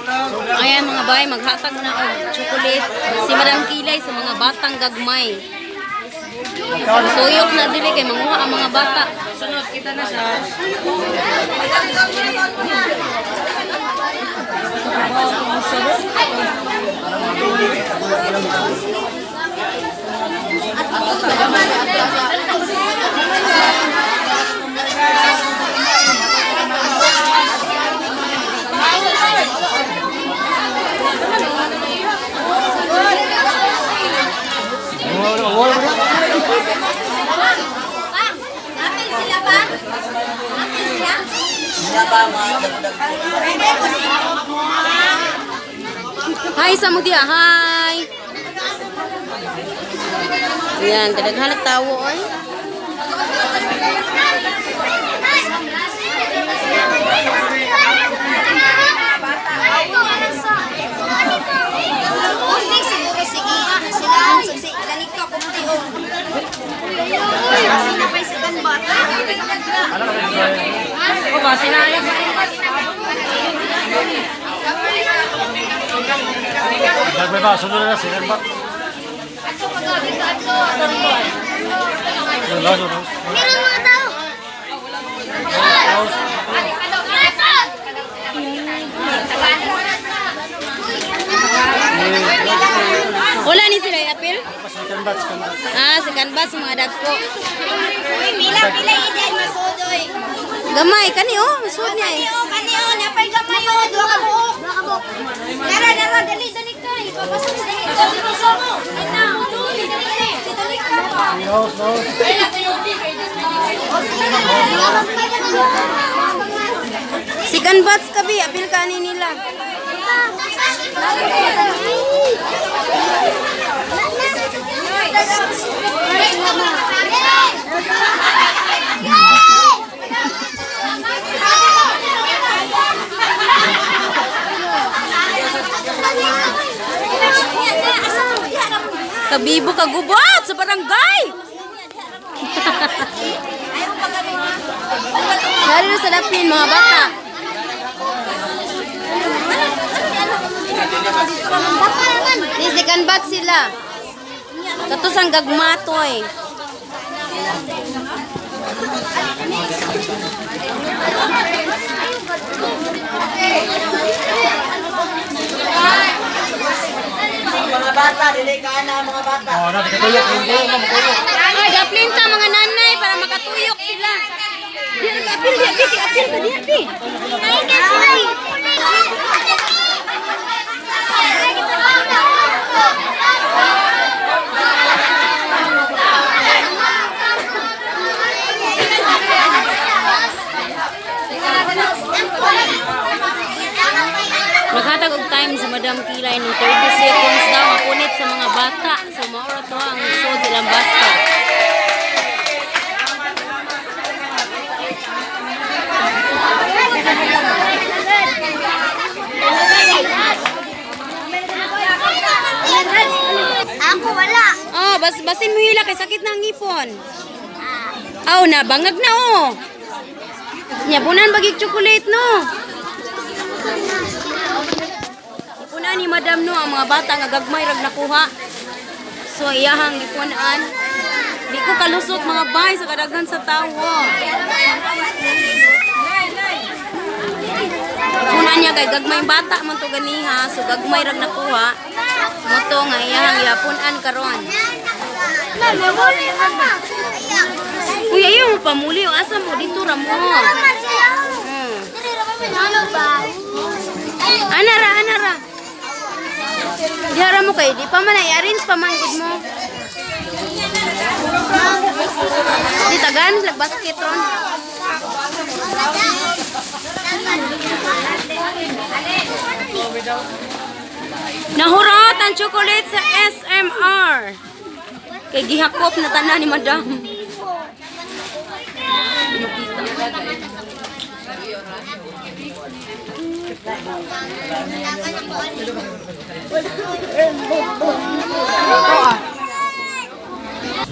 Ayan, mga bay, maghatag na og chocolate si Madam Kilay sa mga batang gagmay. Tuyok na dili kay manguha ang mga bata. Sunod kita na sa Apil sila ba? Apil sila? Hi sa mo diha, hi. Ayan, kadaghan og tawo oy. Kunti siguro sige. Sila susi dali ka kunti oh. Sila pa sa bata. O ba sinaya. Dagmay ba, sunod na sila ba? Meron mga tao. Wala ni sila apil? Second batch, second batch. Ah, second batch mga dagko. Uy, mila pila idan masudoy. Gamay kani oh, masud niya eh. Kani oh, kani oh, napay gamay oh, duha ka buok. Duha ka buok. Nara, nara, dali, dali kay. Papasok sa dali ka dito sa mo. Ina, dali, dali. Dali ka. House, house. Second batch kabi, apil kani nila. Kabibo kagubot sa barangay. Lalo na sa dapin mga bata. Ni second batch sila. Katusang gagmatoy. Mga bata, dili ka na mga bata. Oh, na katuyok, hindi mo matuyok. Ay, daplin ta mga nanay para makatuyok sila. Di apil di di apil ka di di. Naghatag og time sa Madam Kilay ng 30 seconds daw mapunit sa mga bata. So maura to ang sud silang basket. Ako wala. Oh, bas basin mo hila kay sakit na ang ngipon. Aw na bangag na oh. Nya punan bagig chocolate no. Gipunan ni Madam no ang mga bata nga gagmay rag nakuha. So iyahang gipunan. Di ko kalusot, mga bay, sa kadaghan sa tawo. Gipunan niya kay gagmay bata man to ganiha, so gagmay rag nakuha. Moto nga iyahang gipunan karon. Uy, ayaw mo pamuli. O, asa mo? Dito ra mo. Ana ra, ana ra. Diha ra mo kay di pa man i-arrange pa man gud mo. Di tagan lag basket ron. Nahurot ang chocolate sa SMR. Kay gihakop na tanan ni Madam. Di makita.